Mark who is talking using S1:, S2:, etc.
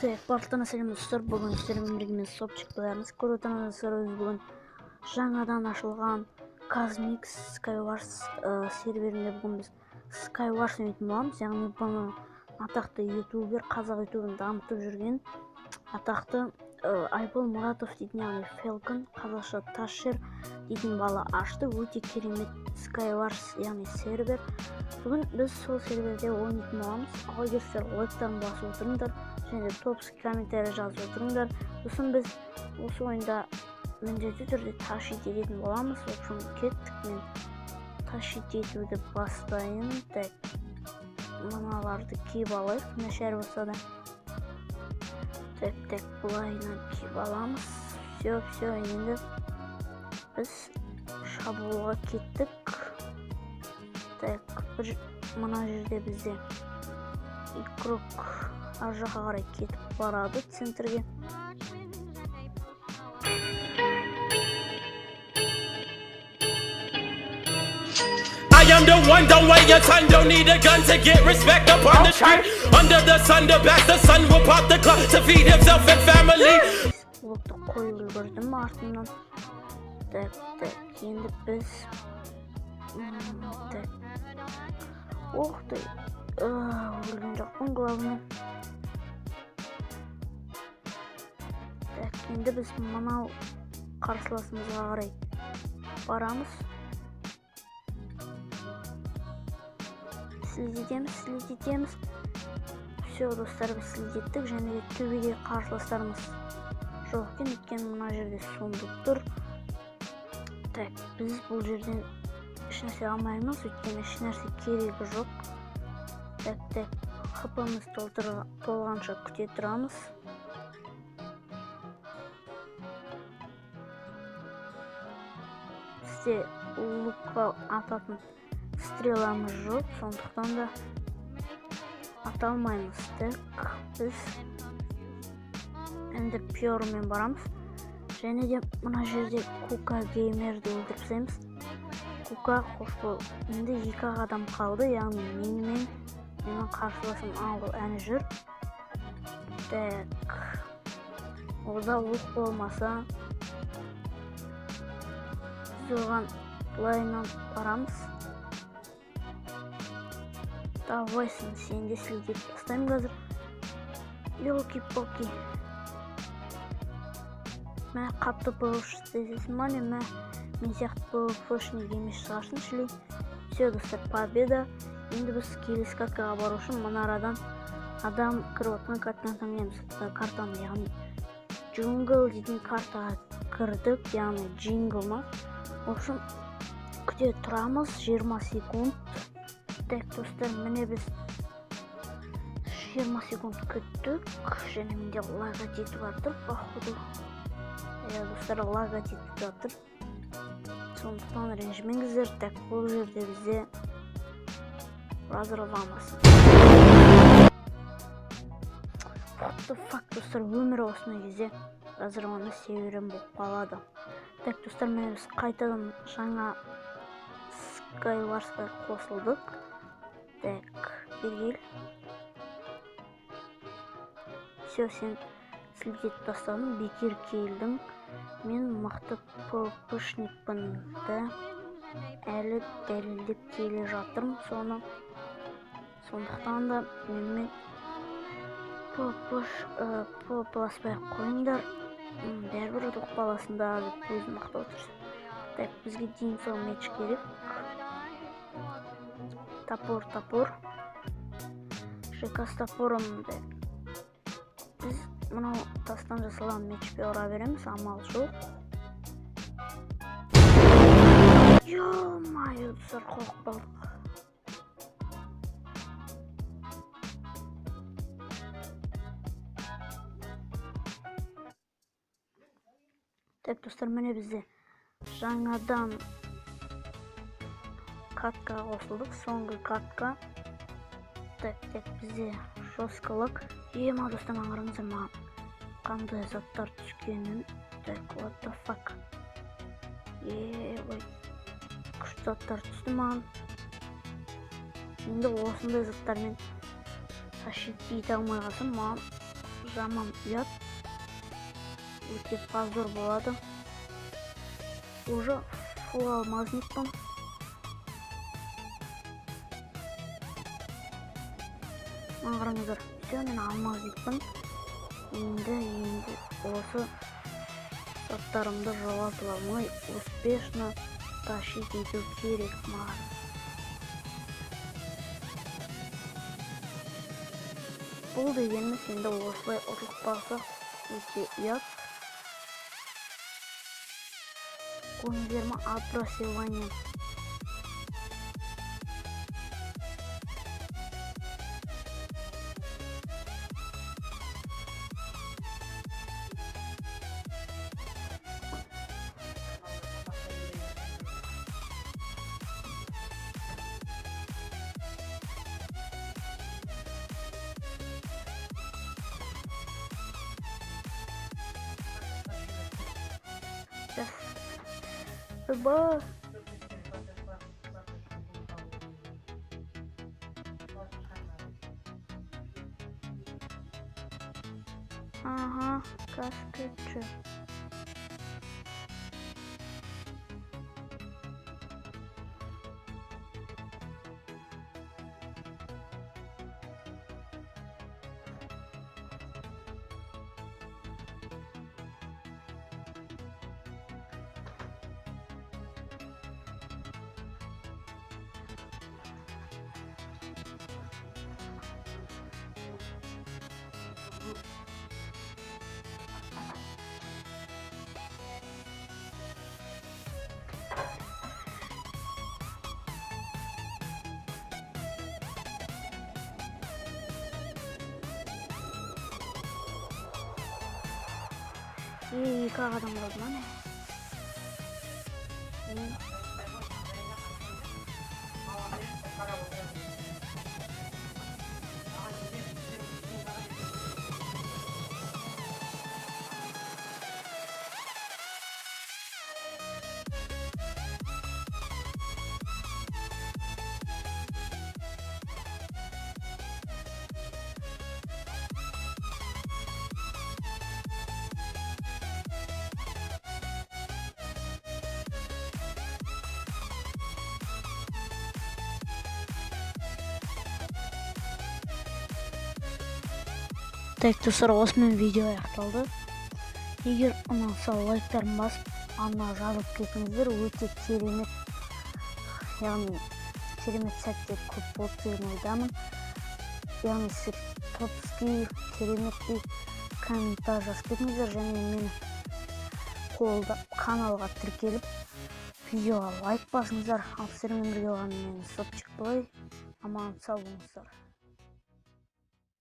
S1: Барлықтарына сәлем достар, бүгін сіздермен бірге мен Сопчик боламыз. Көріп отырғандарыңыздай біз бүгін жаңадан ашылған Cosmic Skywars серверінде бүгін біз Skywars ойнайтын боламыз. Яғни бұны атақты ютубер, қазақ ютубын дамытып жүрген атақты Айбол Мұратов дейтін, яғни Falcon, қазақша Ташер дейтін бала ашты. Өте керемет Skywars, яғни сервер. Бүгін біз сол серверде ойнайтын боламыз. Ал егер сіздер лайктарын басып отырыңдар және топский комментарий жазып отырыңдар. Сосын біз осы ойында міндетті түрде тащить ететін боламыз. В общем, кеттік, мен тащить етуді бастайын. Так, мыналарды киіп алайық, нашар болса да. Так, так, былайынан киіп аламыз. Все, все, енді біз шабуылға кеттік. Так, бір мына жерде бізде игрок ар жаққа қарай кетіп барады, центрге.
S2: I am the one, don't weigh a ton, don't need a gun to get respect up on the street. Under the sun, the best, the sun will pop the clock to feed himself and family.
S1: Блокты қойып үлгердім артымнан. Так, так, енді біз так. Ох ты, өлген жоқпын, главное. Так, енді біз мынау қарсыласымызға қарай барамыз. Слить етеміз, слить етеміз. Все, достар, біз слить еттік. Және де төбеде қарсыластарымыз жоқ екен, өйткені мына жерде сундук тұр. Так, біз бұл жерден ешнәрсе алмаймыз, өйткені ешнәрсе керегі жоқ. Так, так, хпмыз толғанша күте тұрамыз. Бізде лукқа ататын стреламыз жоқ, сондықтан да ата алмаймыз. Так, біз енді пьормен барамыз. Және де мына жерде Кука геймерді өлтіріп тастаймыз. Кука, қош бол. Енді екі ақ адам қалды, яғни менімен менің қарсыласым ал әні жүр. Так, онда лук болмаса біз оған былайынан барамыз. Давай, сен де слить етіп тастаймын қазір. Елки-палки. Мә, қатты пвш істесесің ба не? Мә, мен сияқты пвшник емес шығарсың шли. Все, достар, победа. Енді біз келесі каткаға бару үшін мына арадан адам кіріп отқан картаны таңдаймыз. Картаны, яғни джунгл дейтін картаға кірдік, яғни джингл ма. В общем, күте тұрамыз 20 секунд. Так, достар, міне біз 20 секунд күттік. Және менде лагать етіп жатыр, походу. Иә, достар, лагать етіп жатыр. Сондықтан ренжімеңіздер. Так, бұл жерде бізде разрывамыз. What the fuck, достар, өмірі осындай кезде разрываны себерім болып қалады. Так, достар, міне біз қайтадан жаңа Skywars'қа қосылдық. Так, бері кел. Все, сен слить етіп тастадың, бекер келдің. Мен мықты ппшникпін да, әлі дәлелдеп келе жатырмын соны. Сондықтан да менімен ппласпай ақ қойыңдар. Бәрібір ұтылып қаласыңдар деп өзім мақтап отырсам. Так, бізге дейін сол меч керек. Топор, топор. ЖК с топором. Біз мынау тастан жасалған мечпен ұра береміз, амал жоқ. Ё-моё, достар, қорқып қалдық. Так, достар, міне бізде жаңадан каткаға қосылдық, соңғы катка. Так, так, бізде жестколық. Ема, достар, маған қараңыздар, маған қандай заттар түскенін. Так, what the fuck. Ой, күшті заттар түсті маған. Енді осындай заттармен тащить ете алмай қалсам, маған Жаман ұят, өте позор болады. Уже фул алмазникпін. Маған қараңыздар, все, мен алмазникпін. Енді осы заттарымды жоғалтып алмай, успешно тащить ету керек маған. Бұл дегеніміз енді осылай ұтылып қалсақ өте ұят. Көрдіңіздер ма, отбрасывание. Ба. Ага, каскетші. Екі адам қалды ма? Так, достар, осымен видео аяқталды. Егер ұнаса лайктарын басып, ана жазып кетіңіздер. Өте керемет, яғни керемет сәттер көп болды деген ойдамын. Яғни сіз топский, кереметтей комментарий жазып кетіңіздер және мені қолдап каналға тіркеліп видеоға лайк басыңыздар. Ал сіздермен бірге болған мен Сопчик Плей. Аман сау болыңыздар.